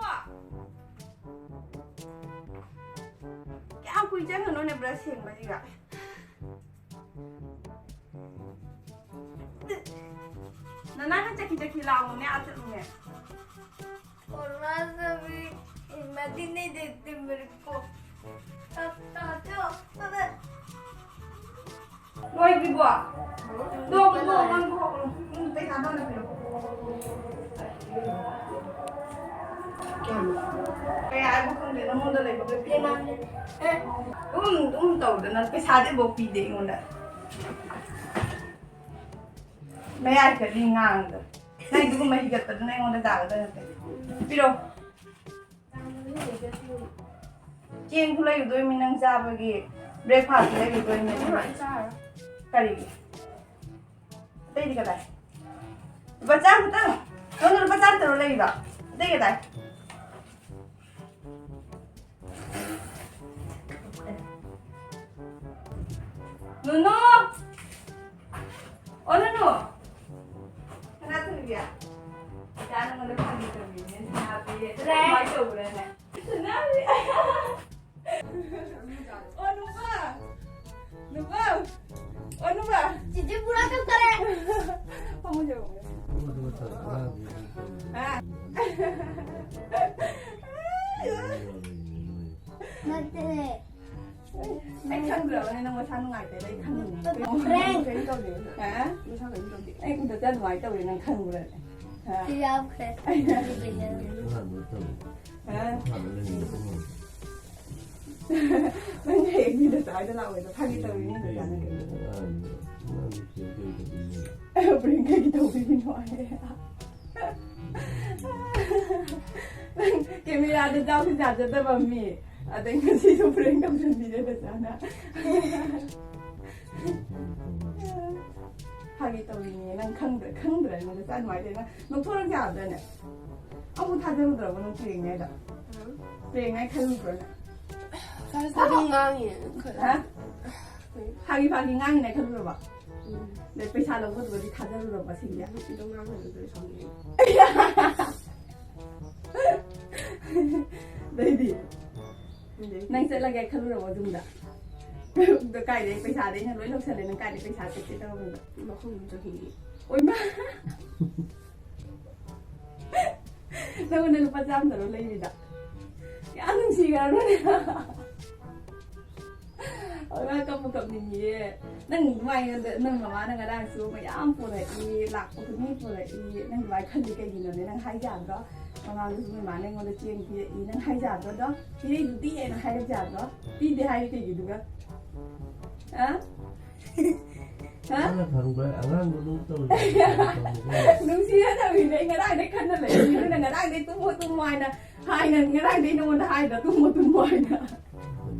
ꯀꯌꯥꯝ ꯀꯨꯏ ꯆꯪꯒꯅꯣꯅꯦ ꯕ꯭ꯔꯁ ꯁꯦꯡꯕꯁꯤꯒ? ꯅꯅꯥꯒ ꯆꯀꯤ ꯆꯀꯤ ꯂꯥꯎꯅꯨꯅꯦ, ꯑꯥ ꯆꯠꯂꯨꯅꯦ꯫ Por más de mí, imagínate de Mirko. ꯂꯣꯏꯗ꯭ꯔꯤꯕꯣ? ꯗꯣ, ꯗꯣ, ꯅꯪ ꯊꯣꯛꯂꯣ꯫ ꯎꯝ, ꯄꯩꯁꯥ ꯇꯧꯔ ꯄꯤꯔꯛꯑꯣ꯫ ꯀꯌꯥ ꯍꯥꯏꯕ ꯈꯪꯗꯦ, ꯅꯉꯣꯟꯗ ꯂꯩꯕ ꯄꯤꯔꯛꯑꯣ꯫ ꯎꯝ, ꯎꯝ ꯇꯧꯗꯅ ꯄꯩꯁꯥꯗꯤ ꯑꯃꯨꯛ ꯄꯤꯗꯦ ꯑꯩꯉꯣꯟꯗ꯫ ꯃꯌꯥꯏ ꯈꯔꯗꯤ ꯉꯥꯡꯗ꯫ ꯅꯪ ꯑꯗꯨꯒꯨꯝꯕ ꯍꯤꯒꯠꯄꯗꯨꯅ ꯑꯩꯉꯣꯟꯗ ꯇꯥꯒꯗꯕ ꯅꯠꯇꯦ꯫ ꯄꯤꯔꯛꯑꯣ꯫ ꯆꯦꯡꯁꯨ ꯂꯩꯔꯨꯗꯣꯏꯃꯤ ꯅꯪ ꯆꯥꯕꯒꯤ, breakfast ꯂꯩꯔꯨꯗꯣꯏꯃꯤ꯫ ꯑꯩ ꯆꯥꯔꯣꯏ꯫ ꯀꯔꯤꯒꯤ? ꯑꯇꯩꯗꯤ ꯀꯗꯥꯏ? ꯂꯨꯄꯥ ꯆꯥꯝ ꯈꯛꯇꯪ? ꯅꯉꯣꯟꯗ ꯂꯨꯄꯥ ꯆꯥꯝ ꯇꯔꯨꯛ ꯂꯩꯔꯤꯕ? ꯑꯇꯩ ꯀꯗꯥꯏ? ꯅꯨꯅꯨ! ꯑꯣ, ꯅꯨꯅꯨ! ꯁꯅꯥꯊꯣꯏꯕꯤ, ꯏꯆꯥ ꯅꯉꯣꯟꯗ ꯐꯥꯒꯤ ꯇꯧꯕꯤꯕꯅꯦ, ꯁꯅꯥꯕꯤ꯫ ꯀꯃꯥꯏ ꯇꯧꯕ꯭ꯔꯥꯅꯦ? ꯁꯅꯥꯕꯤ! ꯑꯣ, ꯅꯨꯄꯥ! ꯅꯨꯄꯥ! ꯑꯣ, ꯅꯨꯄꯥ! ꯆꯤꯆꯦ ꯄꯨꯔꯥ ꯀꯞꯊꯔꯦ꯫ ꯐꯝꯃꯨꯁꯦ, ꯐꯝꯃꯨꯁꯦ꯫ ꯍꯥ? ꯅꯠꯇꯦ꯫ ꯑꯩ ꯈꯪꯗ꯭ꯔꯕꯅꯦ ꯅꯪ ꯃꯁꯥ ꯅꯨꯡꯉꯥꯏꯇꯦ, ꯑꯩ ꯈꯪꯉꯤꯅꯦ꯫ Prank꯫ ꯀꯩꯝ ꯇꯧꯗꯦ꯫ ꯍꯥ? ꯃꯁꯥ ꯀꯩꯝ ꯇꯧꯗꯦ꯫ ꯑꯩ ꯎꯗ ꯑꯗꯨꯃꯥꯏꯅ ꯇꯧꯔꯦ ꯅꯪ ꯈꯪꯕ꯭ꯔꯥꯅꯦ? ꯍꯥ? ꯁꯤ ꯌꯥꯎꯈ꯭ꯔꯦ꯫ ꯍꯥ? ꯅꯪ ꯍꯌꯦꯡ ꯃꯤꯗ ꯆꯥꯏꯗ ꯂꯥꯛꯑꯣꯏꯗ ꯐꯥꯒꯤ ꯇꯧꯔꯤꯅꯤ ꯅꯪ ꯀꯩꯅꯣ꯫ Prank ꯀꯩꯒꯤ ꯇꯧꯕꯤꯔꯤꯅꯣ ꯍꯥꯏ꯫ ꯅꯪ camera ꯗ ꯌꯥꯎꯁꯨ ꯌꯥꯖꯗꯕ ꯃꯤ, ꯑꯗꯩ ꯉꯁꯤꯁꯨ prank ꯇꯧꯁꯟꯕꯤꯔꯦ ꯅꯆꯥꯅ꯫ ꯐꯥꯒꯤ ꯇꯧꯔꯤꯅꯦ, ꯅꯪ ꯈꯪꯗ꯭ꯔꯦ, ꯈꯪꯗ꯭ꯔꯦ, ꯅꯪ ꯅꯆꯥ ꯅꯨꯡꯉꯥꯏꯇꯦ, ꯅꯪ ꯅꯣꯛꯊꯣꯔꯛꯁꯦ ꯌꯥꯗ꯭ꯔꯅꯦ? ꯑꯃꯨꯛ ꯊꯥꯖꯔꯨꯗ꯭ꯔꯕ ꯅꯪ prank ꯅꯦꯗꯣ? ꯎꯝ꯫ Prank ꯅꯦ ꯈꯜꯂꯨꯕ꯭ꯔꯣ ꯅꯪ? First ꯇꯗꯤ ꯉꯥꯡꯉꯤ, ꯈꯔ꯫ ꯍꯥ? ꯐꯥꯒꯤ ꯐꯥꯒꯤ ꯉꯥꯡꯉꯤꯅꯦ ꯈꯜꯂꯨꯔꯕ? ꯎꯝ꯫ ꯑꯗꯩ ꯄꯩꯁꯥ ꯂꯧꯕꯗꯨꯒꯗꯤ ꯊꯥꯖꯔꯨꯔꯕ ꯁꯤꯡꯗꯤ? ꯑꯗꯨꯝ ꯉꯥꯡꯉꯒ ꯂꯩꯕꯗꯣ ꯁꯥꯎꯅꯤꯡꯉꯦ꯫ ꯑꯗꯩꯗꯤ ꯑꯗꯩ ꯅꯪ ꯆꯠꯂꯒꯦ ꯈꯜꯂꯨꯔꯕ ꯌꯨꯝꯗ? ꯑꯗꯣ ꯀꯥꯏꯗꯩ ꯄꯩꯁꯥꯗꯤ ꯑꯩꯅ ꯂꯣꯏ ꯂꯧꯁꯜꯂꯦ, ꯅꯪ ꯀꯥꯏꯗꯩ ꯄꯩꯁꯥ ꯆꯠꯀꯦ ꯇꯧꯔꯝꯃꯤꯕ? ꯃꯈꯣꯡ ꯆꯠꯈꯤꯅꯤ꯫ ꯑꯣꯏꯃꯥ! ꯅꯪꯉꯣꯟꯗ ꯂꯨꯄꯥ ꯆꯥꯝꯃꯗꯔꯣ ꯂꯩꯔꯤꯗ? ꯌꯥꯝ ꯅꯨꯡꯁꯤꯈ꯭ꯔꯕꯅꯦ꯫ ꯑꯣꯏꯃꯥ, ꯀꯞꯄꯨ ꯀꯞꯅꯤꯡꯉꯤꯌꯦ꯫ ꯅꯪ ꯑꯗꯨꯃꯥꯏꯅ ꯅꯪ ꯃꯃꯥꯅ ꯉꯔꯥꯡꯁꯨ ꯃꯌꯥꯝ ꯄꯨꯔꯛꯏ, ꯂꯥꯛꯄ ꯈꯨꯗꯤꯡꯒꯤ ꯄꯨꯔꯛꯏ꯫ ꯅꯪ ꯑꯗꯨꯃꯥꯏꯅ ꯈꯜꯂꯤ ꯀꯩꯒꯤꯅꯣꯅꯦ? ꯅꯪ ꯍꯥꯏ ꯌꯥꯗ꯭ꯔꯣ? ꯃꯃꯥꯡꯗꯁꯨ ꯅꯣꯏ ꯃꯥꯅ ꯑꯩꯉꯣꯟꯗ ꯆꯦꯡ ꯄꯤꯔꯛꯏ꯫ ꯅꯪ ꯍꯥꯏ ꯌꯥꯗ꯭ꯔꯣ ꯑꯗꯣ? ꯄꯤꯔꯛꯏꯗꯨꯗꯤ ꯍꯥꯏꯅ ꯍꯥꯏꯔꯛ ꯌꯥꯗ꯭ꯔꯣ? ꯄꯤꯗꯦ ꯍꯥꯏꯔꯤ ꯀꯩꯒꯤꯗꯨꯒ? ꯑ? ꯍꯥ? ꯅꯪꯅ ꯈꯪꯕ ꯑꯉꯥꯡꯗꯣ ꯑꯗꯨꯝ ꯇꯧꯔꯤ꯫ ꯅꯨꯡꯁꯤꯅ ꯇꯧꯔꯤꯅꯦ꯫ ꯑꯩ ꯉꯔꯥꯡꯗꯩ ꯈꯟꯅ ꯂꯩ꯫ ꯅꯪꯅ ꯉꯔꯥꯡꯗꯩ ꯇꯨꯝꯃꯣ ꯇꯨꯝꯃꯣ ꯍꯥꯏꯅ, ꯍꯥꯏꯅ ꯉꯔꯥꯡꯗꯩ ꯅꯉꯣꯟꯗ ꯍꯥꯏꯗ꯭ꯔꯥ ꯇꯨꯝꯃꯣ ꯇꯨꯝꯃꯣ ꯍꯥꯏꯅ?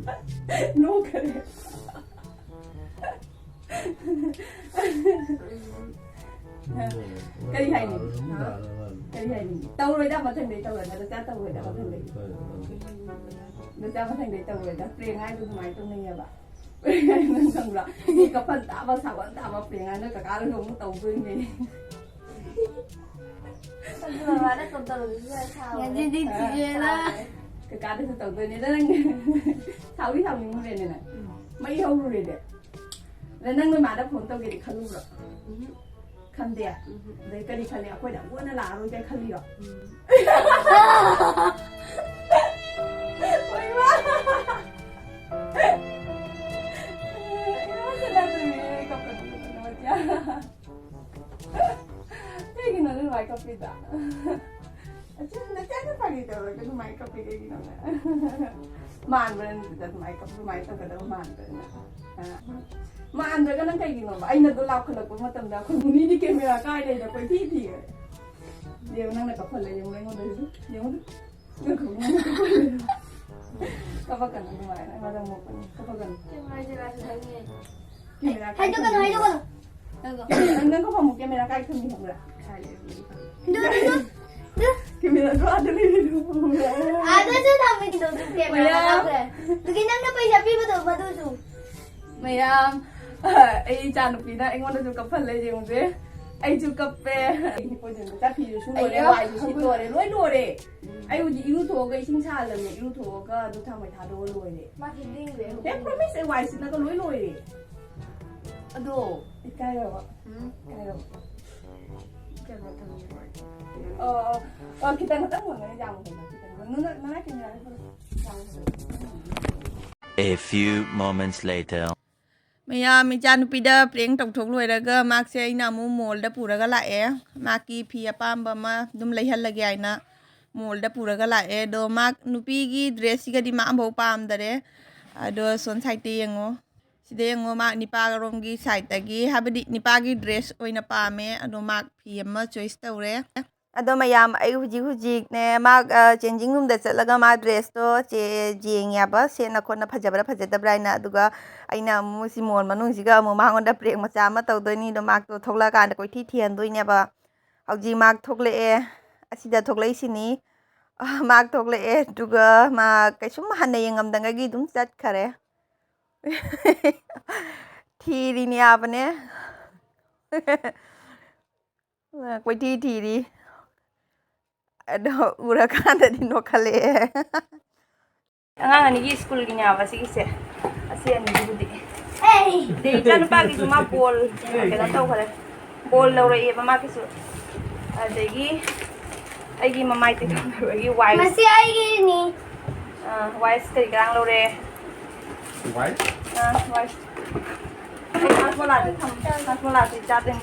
ꯅꯣꯛꯈꯔꯦ꯫ ꯀꯔꯤ ꯍꯥꯏꯅꯤꯡꯉꯤ? ꯀꯔꯤ ꯍꯥꯏꯅꯤꯡꯉꯤ? ꯇꯧꯔꯣꯏꯗ, ꯃꯊꯪꯗꯩ ꯇꯧꯔꯣꯏꯗ, ꯅꯆꯥ ꯇꯧꯔꯣꯏꯗ, ꯃꯊꯪꯗꯩ꯫ ꯅꯆꯥ ꯃꯊꯪꯗꯩ ꯇꯧꯔꯣꯏꯗ, ꯄ꯭ꯔꯦꯡ ꯍꯥꯏꯗꯣ ꯑꯗꯨꯃꯥꯏꯅ ꯇꯧꯅꯩꯌꯦꯕ꯫ ꯅꯪ ꯈꯪꯕ꯭ꯔꯥ? ꯃꯤ ꯀꯞꯐꯟ ꯇꯥꯕ, ꯁꯥꯎꯍꯟ ꯇꯥꯕ ꯄ꯭ꯔꯦꯡ ꯍꯥꯏꯅ ꯀꯀꯥꯗꯁꯨ ꯑꯃꯨꯛ ꯇꯧꯗꯣꯏꯅꯦ꯫ ꯑꯗꯨ ꯃꯃꯥꯅ ꯀꯝ ꯇꯧꯔꯝꯃꯤꯁꯨ ꯌꯥꯏ, ꯁꯥꯎꯔꯦ꯫ ꯉꯁꯤꯗꯤ ꯆꯤꯆꯦꯅ ꯀꯀꯥꯗꯁꯨ ꯇꯧꯗꯣꯏꯅꯦ꯫ ꯑꯗ ꯅꯪ ꯁꯥꯎꯗꯤ ꯁꯥꯎꯅꯤꯡꯉꯨꯔꯦꯅꯦ ꯅꯪ꯫ ꯎꯝ꯫ ꯃꯩ ꯍꯧꯔꯨꯔꯦꯅꯦ꯫ ꯑꯗ ꯅꯪ ꯅꯣꯏ ꯃꯥꯗ ꯐꯣꯟ ꯇꯧꯒꯦꯗꯤ ꯈꯜꯂꯨꯕ꯭ꯔꯣ? ꯎꯝ꯫ ꯈꯟꯗꯦ? ꯎꯝ꯫ ꯑꯗꯩ ꯀꯔꯤ ꯈꯜꯂꯤ? ꯑꯩꯈꯣꯏꯗ ꯑꯃꯨꯛ ꯍꯟꯅ ꯂꯥꯛꯑꯔꯣꯏꯒꯦ ꯈꯜꯂꯤꯔꯣ? ꯎꯝ꯫ ꯍꯣꯏ, ꯃꯥ꯫ ꯑꯩ ꯃꯥ ꯆꯠꯂꯗꯣꯏꯅꯦ, ꯀꯞꯀꯅꯨ, ꯀꯞꯀꯅꯨ, ꯃꯆꯥ꯫ ꯀꯩꯒꯤꯅꯣ ꯅꯪ ꯑꯗꯨꯃꯥꯏ ꯀꯞꯄꯤꯗꯣ? ꯑꯆꯨꯝ ꯅꯆꯥꯅ ꯐꯥꯒꯤ ꯇꯧꯔꯒ ꯑꯗꯨꯃꯥꯏ ꯀꯞꯄꯤ ꯀꯩꯒꯤꯅꯣ ꯅꯪ? ꯃꯥꯟꯕ꯭ꯔꯥ ꯅꯪ ꯑꯗꯨꯃꯥꯏ ꯀꯞ-, ꯑꯗꯨꯃꯥꯏ ꯇꯧꯒꯗꯕ ꯃꯥꯟꯕ꯭ꯔꯥ ꯅꯪ? ꯍꯥ? ꯃꯥꯟꯗ꯭ꯔꯒ ꯅꯪ ꯀꯩꯒꯤꯅꯣꯕ? ꯑꯩꯅ ꯑꯗꯨ ꯂꯥꯎꯈꯠꯂꯛꯄ ꯃꯇꯝꯗ ꯑꯩꯈꯣꯏ ꯃꯨꯅꯤꯗꯤ ꯀꯦꯃꯦꯔꯥ ꯀꯥꯏ ꯂꯩꯅꯣ ꯀꯣꯏꯊꯤ ꯊꯤꯔꯦ꯫ ꯌꯦꯡꯉꯨ, ꯅꯪꯅ ꯀꯞꯐꯜꯂꯦ, ꯌꯦꯡꯉꯨ ꯑꯩꯉꯣꯟꯗꯁꯨ꯫ ꯌꯦꯡꯉꯨ꯫ ꯀꯞꯄꯛꯀꯅꯨ ꯑꯗꯨꯃꯥꯏꯅ, ꯃꯔꯝ ꯃꯣꯛꯄꯅꯤ꯫ ꯀꯞꯄꯛꯀꯅꯨ꯫ ꯀꯦꯃꯦꯔꯥ ꯖꯒꯥꯁꯨ ꯈꯪꯉꯦ꯫ ꯀꯦꯃꯦꯔꯥ ꯀꯥꯏ ꯍꯥꯏꯗꯣꯛꯀꯅꯨ, ꯊꯝꯃꯤ? ꯍꯥꯏꯗꯣꯛꯀꯅꯨ꯫ ꯍꯥꯏꯗꯣꯛꯀꯅꯨ꯫ ꯅꯪ, ꯅꯪ ꯀꯞꯐꯝ ꯀꯦꯃꯦꯔꯥ ꯀꯥꯏ ꯊꯝꯃꯤ ꯈꯪꯕ꯭ꯔꯥ? ꯁꯥꯏꯗ ꯂꯩꯕꯅꯤ꯫ ꯑꯗꯨ, ꯑꯗꯨ, ꯑꯗꯨ꯫ ꯀꯦꯃꯦꯔꯥꯗꯣ ꯑꯥꯗ ꯂꯩꯔꯦ, ꯑꯗꯨ ꯎꯕ꯭ꯔꯥ? ꯑꯥꯗꯁꯨ ꯊꯝꯃꯤ, ꯑꯗꯨ ꯀꯦꯃꯦꯔꯥ ꯑꯣꯏꯌꯥ꯫ ꯀꯥꯞꯈ꯭ꯔꯦ꯫ ꯑꯗꯨꯒꯤ ꯅꯪꯅ ꯄꯩꯁꯥ ꯄꯤꯕꯗꯣ ꯃꯗꯨꯁꯨ꯫ ꯃꯌꯥꯝ, ꯑꯩ ꯏꯆꯥ ꯅꯨꯄꯤꯅ ꯑꯩꯉꯣꯟꯗꯁꯨ ꯀꯞꯐꯜꯂꯦ, ꯌꯦꯡꯉꯨꯁꯦ꯫ ꯑꯩꯁꯨ ꯀꯞꯄꯦ꯫ ꯑꯩꯒꯤ ꯄꯣꯠꯁꯤꯡꯗꯣ ꯆꯥꯛ ꯐꯤꯁꯨ ꯁꯨ ꯂꯣꯏꯔꯦ, ꯑꯩꯌꯥ꯫ ꯋꯥꯏꯁꯨ ꯁꯤꯠ ꯂꯣꯏꯔꯦ, ꯂꯣꯏ ꯂꯣꯏꯔꯦ꯫ ꯑꯩ ꯍꯧꯖꯤꯛ ꯏꯔꯨꯊꯣꯛꯑꯒ ꯏꯁꯤꯡ ꯁꯥꯍꯜꯂꯝꯃꯦ, ꯏꯔꯨꯊꯣꯛꯑꯒ ꯙꯨꯞ ꯊꯥꯡꯃꯩ ꯊꯥꯗꯣꯛꯑ ꯂꯣꯏꯔꯦ꯫ ꯃꯥ ꯍꯤꯞꯅꯤꯡꯈ꯭ꯔꯦ꯫ ꯍꯦ, promise, ꯑꯩ ꯋꯥꯏ ꯁꯤꯠꯂꯒ ꯂꯣꯏ ꯂꯣꯏꯔꯦ꯫ ꯑꯗꯣ꯫ ꯏꯀꯥꯏꯔꯕ? ꯎꯝ꯫ ꯏꯀꯥꯏꯔꯕ? ꯏꯀꯥꯏꯕ ꯊꯝꯃꯤ꯫ ꯑꯣ, ꯑꯣ, ꯑꯣ, ꯈꯤꯇꯪ ꯈꯛꯇꯪ ꯐꯪꯒꯅꯤ, ꯌꯥꯝ ꯐꯪꯒꯅꯤ, ꯈꯤꯇꯪ ꯈꯛꯇꯪ꯫ ꯅꯪ, ꯅꯪ, ꯅꯪ ꯀꯩꯅꯣ ꯌꯥꯔꯦ, ꯌꯥꯝ ꯐꯪꯒꯅꯤ꯫ A few moments later. ꯃꯌꯥꯝ, ꯏꯆꯥꯅꯨꯄꯤꯗ prank ꯇꯧꯊꯣꯛ ꯂꯣꯏꯔꯒ ꯃꯥꯛꯁꯦ ꯑꯩꯅ ꯑꯃꯨꯛ mallꯗ ꯄꯨꯔꯒ ꯂꯥꯛꯑꯦ꯫ ꯃꯥꯛꯀꯤ ꯐꯤ ꯑꯄꯥꯝꯕ ꯑꯃ ꯑꯗꯨꯝ ꯂꯩꯍꯜꯂꯒꯦ ꯍꯥꯏꯅ mallꯗ ꯄꯨꯔꯒ ꯂꯥꯛꯑꯦ꯫ ꯑꯗꯣ ꯃꯥꯛ ꯅꯨꯄꯤꯒꯤ dressꯁꯤꯒꯗꯤ ꯃꯥ ꯑꯃꯐꯥꯎ ꯄꯥꯝꯗꯔꯦ꯫ ꯑꯗꯣ ꯁꯣꯝ sideꯇ ꯌꯦꯡꯉꯣ꯫ ꯁꯤꯗ ꯌꯦꯡꯉꯣ, ꯃꯥꯛ ꯅꯤꯄꯥꯔꯣꯝꯒꯤ sideꯇꯒꯤ, ꯍꯥꯏꯕꯗꯤ ꯅꯤꯄꯥꯒꯤ dress ꯑꯣꯏꯅ ꯄꯥꯝꯃꯦ꯫ ꯑꯗꯣ ꯃꯥꯛ ꯐꯤ ꯑꯃ choice ꯇꯧꯔꯦ꯫ ꯑꯗꯣ ꯃꯌꯥꯝ, ꯑꯩ ꯍꯧꯖꯤꯛ ꯍꯧꯖꯤꯛꯅꯦ, ꯃꯥ, ꯑ, changing roomꯗ ꯆꯠꯂꯒ ꯃꯥ dressꯇꯣ ꯆꯦ-, ꯌꯦꯡꯉꯦꯕ, ꯁꯦꯠꯅ ꯈꯣꯠꯅ ꯐꯖꯕ꯭ꯔꯥ ꯐꯖꯗꯕ꯭ꯔꯥ ꯍꯥꯏꯅ꯫ ꯑꯗꯨꯒ ꯑꯩꯅ ꯑꯃꯨꯛ ꯁꯤ mall ꯃꯅꯨꯡꯁꯤꯒ ꯑꯃꯨꯛ ꯃꯉꯣꯟꯗ prank ꯃꯆꯥ ꯑꯃ ꯇꯧꯗꯣꯏꯅꯤ꯫ ꯑꯗꯣ ꯃꯥꯛꯇꯣ ꯊꯣꯛꯂꯛꯑꯀꯥꯟꯗ ꯀꯣꯏꯊꯤ ꯊꯤꯍꯟꯗꯣꯏꯅꯦꯕ꯫ ꯍꯧꯖꯤꯛ ꯃꯥꯛ ꯊꯣꯛꯂꯛꯑꯦ, ꯑꯁꯤꯗ ꯊꯣꯛꯂꯛꯏꯁꯤꯅꯤ꯫ ꯑ, ꯃꯥꯛ ꯊꯣꯛꯂꯛꯑꯦ, ꯑꯗꯨꯒ ꯃꯥ ꯀꯩꯁꯨꯝ ꯍꯟꯅ ꯌꯦꯡꯉꯝꯗꯉꯩꯒꯤ ꯑꯗꯨꯝ ꯆꯠꯈꯔꯦ꯫ ꯊꯤꯔꯤꯅꯤ ꯍꯥꯏꯕꯅꯦ꯫ ꯀꯣꯏꯊꯤ ꯊꯤꯔꯤ꯫ ꯑꯗꯣ ꯎꯔꯀꯥꯟꯗꯗꯤ ꯅꯣꯛꯈꯠꯂꯛꯑꯦ꯫ ꯑꯉꯥꯡ ꯑꯅꯤꯒꯤ ꯁ꯭ꯀꯨꯜꯒꯤꯅꯦꯕ ꯁꯤꯒꯤꯁꯦ꯫ ꯑꯁꯤ ꯑꯅꯤꯒꯤꯕꯨꯗꯤ꯫ ꯑꯗꯩ ꯏꯆꯥꯅꯨꯄꯥꯒꯤꯁꯨ ꯃꯥ ꯕꯣꯜ ꯀꯩꯅꯣ ꯇꯧꯈꯔꯦ꯫ ꯕꯣꯜ ꯂꯧꯔꯛꯑꯦꯕ ꯃꯥꯒꯤꯁꯨ꯫ ꯑꯗꯒꯤ ꯑꯩꯒꯤ ꯃꯃꯥꯏ ꯇꯩꯊꯣꯛꯅꯕꯒꯤ ꯋꯥꯏ꯫ ꯃꯁꯤ ꯑꯩꯒꯤꯅꯤ꯫ ꯑꯥ, ꯋꯥꯏꯁ ꯀꯔꯤ ꯀꯔꯥꯡ ꯂꯧꯔꯦ꯫ ꯋꯥꯏ? ꯑꯥ, ꯋꯥꯏꯁ꯫ ꯑꯩ ꯍꯥꯁꯃꯣꯂꯥꯁꯦ ꯊꯝ-, ꯍꯥꯁꯃꯣꯂꯥꯁꯦ ꯆꯥꯗꯣꯏꯅꯤ꯫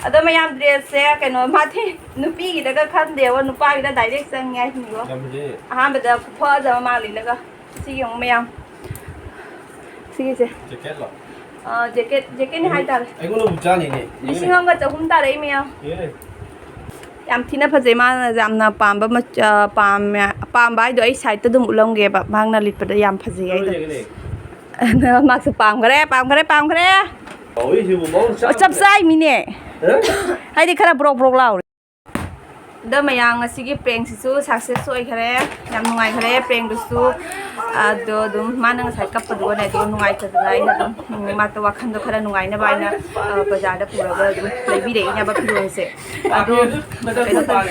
ꯑꯗꯣ ꯃꯌꯥꯝ, dressꯁꯦ ꯀꯩꯅꯣ, ꯃꯥꯗꯤ ꯅꯨꯄꯤꯒꯤꯗꯒ ꯈꯟꯗꯦꯕ, ꯅꯨꯄꯥꯒꯤꯗ direct ꯆꯪꯉꯦ ꯍꯥꯏꯁꯤꯅꯤꯀꯣ꯫ ꯌꯥꯝ ꯐꯖꯩꯌꯦ꯫ ꯑꯍꯥꯟꯕꯗ ꯈꯨꯐꯖ ꯑꯃ ꯃꯥ ꯂꯤꯠꯂꯒ꯫ ꯁꯤ ꯌꯦꯡꯉꯨ ꯃꯌꯥꯝ꯫ ꯁꯤꯒꯤꯁꯦ꯫ Jacketꯂꯣ? ꯑꯥ, jacket, jacketꯅꯤ ꯍꯥꯏꯇꯥꯔꯦ꯫ ꯑꯩꯉꯣꯟꯗꯕꯨ ꯆꯥꯅꯤꯅꯦ꯫ ꯂꯤꯁꯤꯡ ꯑꯃꯒ ꯆꯍꯨꯝ ꯇꯥꯔꯛꯏ ꯃꯌꯥꯝ꯫ ꯑꯦ꯫ ꯌꯥꯝ ꯊꯤꯅ ꯐꯖꯩ, ꯃꯥꯅ ꯌꯥꯝꯅ ꯄꯥꯝꯕ ꯃꯆ-, ꯑ, ꯄꯥꯝꯃꯦ꯫ ꯄꯥꯝꯕ ꯍꯥꯏꯗꯣ ꯑꯩ sideꯇ ꯑꯗꯨꯝ ꯎꯠꯂꯝꯒꯦꯕ, ꯃꯍꯥꯛꯅ ꯂꯤꯠꯄꯗ ꯌꯥꯝ ꯐꯖꯩ ꯍꯥꯏꯗꯣ꯫ ꯌꯦꯡꯒꯅꯤ꯫ ꯃꯥꯛꯁꯨ ꯄꯥꯝꯈ꯭ꯔꯦ, ꯄꯥꯝꯈ꯭ꯔꯦ, ꯄꯥꯝꯈ꯭ꯔꯦ꯫ ꯇꯧꯔꯤꯁꯤꯕꯨ ꯃꯑꯣꯡ ꯑꯣ, ꯆꯞ ꯆꯥꯗ꯭ꯔꯦ꯫ ꯆꯥꯏ ꯃꯤꯅꯦ꯫ ꯍꯥ? ꯍꯥꯏꯗꯤ ꯈꯔ ꯕ꯭ꯔꯣꯛ ꯕ꯭ꯔꯣꯛ ꯂꯥꯎꯔꯦ꯫ ꯑꯗꯣ ꯃꯌꯥꯝ, ꯉꯁꯤꯒꯤ ꯄ꯭ꯔꯦꯡꯁꯤꯁꯨ ꯁꯛꯁꯦꯁ ꯑꯣꯏꯈꯔꯦ꯫ ꯌꯥꯝ ꯅꯨꯡꯉꯥꯏꯈꯔꯦ ꯄ꯭ꯔꯦꯡꯗꯨꯁꯨ꯫ ꯑꯗꯣ ꯑꯗꯨꯝ ꯃꯥꯅ ꯉꯁꯥꯏ ꯀꯞꯄꯗꯨꯒꯅꯦ, ꯑꯗꯨꯒ ꯅꯨꯡꯉꯥꯏꯇꯗꯅ ꯑꯩꯅ ꯑꯗꯨꯝ, ꯎꯝ, ꯃꯥꯗꯣ ꯋꯥꯈꯜꯗꯣ ꯈꯔ ꯅꯨꯡꯉꯥꯏꯅꯕ ꯍꯥꯏꯅ, ꯑ, ꯕꯖꯥꯔꯗ ꯄꯨꯔꯒ ꯑꯗꯨꯝ ꯂꯩꯕꯤꯔꯛꯏꯅꯦꯕ ꯐꯤꯔꯣꯜꯁꯦ꯫ ꯑꯗꯣ ꯀꯩꯅꯣ ꯇꯧ-,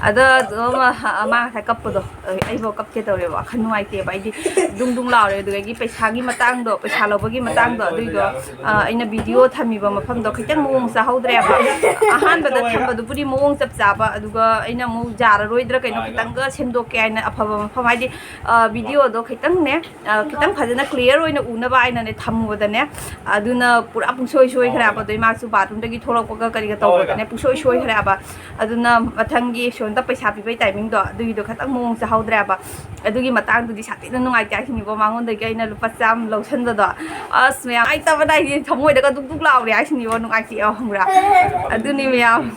ꯑꯗꯣ ꯑꯗꯨꯝ, ꯑ, ꯃꯥ ꯉꯁꯥꯏ ꯀꯞꯄꯗꯣ, ꯑ, ꯑꯩꯐꯥꯎ ꯀꯞꯀꯦ ꯇꯧꯔꯦꯕ, ꯋꯥꯈꯜ ꯅꯨꯡꯉꯥꯏꯇꯦꯕ꯫ ꯑꯩꯗꯤ ꯗꯨꯡ ꯗꯨꯡ ꯂꯥꯎꯔꯦ꯫ ꯑꯗꯨꯗꯒꯤ ꯄꯩꯁꯥꯒꯤ ꯃꯇꯥꯡꯗꯣ, ꯄꯩꯁꯥ ꯂꯧꯕꯒꯤ ꯃꯇꯥꯡꯗꯣ, ꯑꯗꯨꯏꯗꯣ, ꯑ, ꯑꯩꯅ ꯚꯤꯗꯤꯑꯣ ꯊꯝꯃꯤꯕ ꯃꯐꯝꯗꯣ ꯈꯤꯇꯪ ꯃꯑꯣꯡ ꯆꯥꯍꯧꯗ꯭ꯔꯦꯕ꯫ ꯑꯍꯥꯟꯕꯗ ꯊꯝꯕꯗꯨꯕꯨꯗꯤ ꯃꯑꯣꯡ ꯆꯞ ꯆꯥꯕ, ꯑꯗꯨꯒ ꯑꯩꯅ ꯑꯃꯨꯛ ꯌꯥꯔꯔꯣꯏꯗ꯭ꯔꯥ ꯀꯩꯅꯣ, ꯈꯤꯇꯪꯒ ꯁꯦꯝꯗꯣꯛꯀꯦ ꯍꯥꯏꯅ ꯑꯐꯕ ꯃꯐꯝ, ꯍꯥꯏꯗꯤ, ꯑ, ꯚꯤꯗꯤꯑꯣꯗꯣ ꯈꯤꯇꯪꯅꯦ, ꯑ, ꯈꯤꯇꯪ ꯐꯖꯅ ꯀ꯭ꯂꯤꯌꯥꯔ ꯑꯣꯏꯅ ꯎꯅꯕ ꯍꯥꯏꯅꯅꯦ ꯊꯝꯃꯨꯕꯗꯅꯦ, ꯑꯗꯨꯅ ꯄꯨꯔꯥ ꯄꯨꯡꯁꯣꯏ ꯁꯣꯏꯈ꯭ꯔꯦꯕ꯫ ꯑꯗꯩ ꯃꯥꯁꯨ ꯕꯥꯠꯔꯨꯝꯗꯒꯤ ꯊꯣꯛꯂꯛꯄꯒ ꯀꯔꯤꯒ ꯇꯧꯕꯗꯅꯦ ꯄꯨꯡꯁꯣꯏ ꯁꯣꯏꯈ꯭ꯔꯦꯕ꯫ ꯑꯗꯨꯅ ꯃꯊꯪꯒꯤ ꯁꯣꯝꯇ ꯄꯩꯁꯥ ꯄꯤꯕꯩ ꯇꯥꯏꯃꯤꯡꯗꯣ, ꯑꯗꯨꯒꯤꯗꯣ ꯈꯤꯇꯪ ꯃꯑꯣꯡ ꯆꯥꯍꯧꯗ꯭ꯔꯦꯕ꯫ ꯑꯗꯨꯒꯤ ꯃꯇꯥꯡꯗꯨꯗꯤ ꯁꯥꯊꯤꯅ ꯅꯨꯡꯉꯥꯏꯇꯦ ꯍꯥꯏꯁꯤꯅꯤꯀꯣ, ꯃꯉꯣꯟꯗꯒꯤ ꯑꯩꯅ ꯂꯨꯄꯥ ꯆꯥꯝꯃ ꯂꯧꯁꯟꯕꯗꯣ꯫ ꯑꯁ ꯃꯌꯥꯝ, ꯑꯩ ꯇꯕꯗ ꯑꯩꯗꯤ ꯊꯃꯣꯏꯗꯒ ꯗꯨꯛ ꯗꯨꯛ ꯂꯥꯎꯔꯦ ꯍꯥꯏꯁꯤꯅꯤꯀꯣ, ꯅꯨꯡꯉꯥꯏꯇꯦ ꯈꯪꯕ꯭ꯔꯥ? ꯑꯗꯨꯅꯤ ꯃꯌꯥꯝ,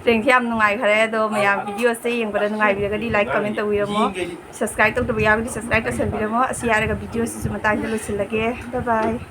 ꯄ꯭ꯔꯦꯡꯁꯦ ꯌꯥꯝ ꯅꯨꯡꯉꯥꯏꯈ꯭ꯔꯦ꯫ ꯑꯗꯣ ꯃꯌꯥꯝ, ꯚꯤꯗꯤꯑꯣꯁꯦ ꯌꯦꯡꯕꯗ ꯅꯨꯡꯉꯥꯏꯕꯤꯔꯒꯗꯤ ꯂꯥꯏꯛ, ꯀꯃꯦꯟ ꯇꯧꯕꯤꯔꯝꯃꯣ꯫ ꯁꯕꯁꯀ꯭ꯔꯥꯏꯕ ꯇꯧꯗꯕ ꯌꯥꯎꯔꯒꯗꯤ ꯁꯕꯁꯀ꯭ꯔꯥꯏꯕ ꯇꯧꯁꯟꯕꯤꯔꯝꯃꯣ꯫ ꯑꯁꯤ ꯍꯥꯏꯔꯒ ꯚꯤꯗꯤꯑꯣꯁꯤꯁꯨ ꯃꯇꯥꯡꯗ ꯂꯣꯏꯁꯤꯜꯂꯒꯦ꯫ ꯕꯥꯏ ꯕꯥꯏ꯫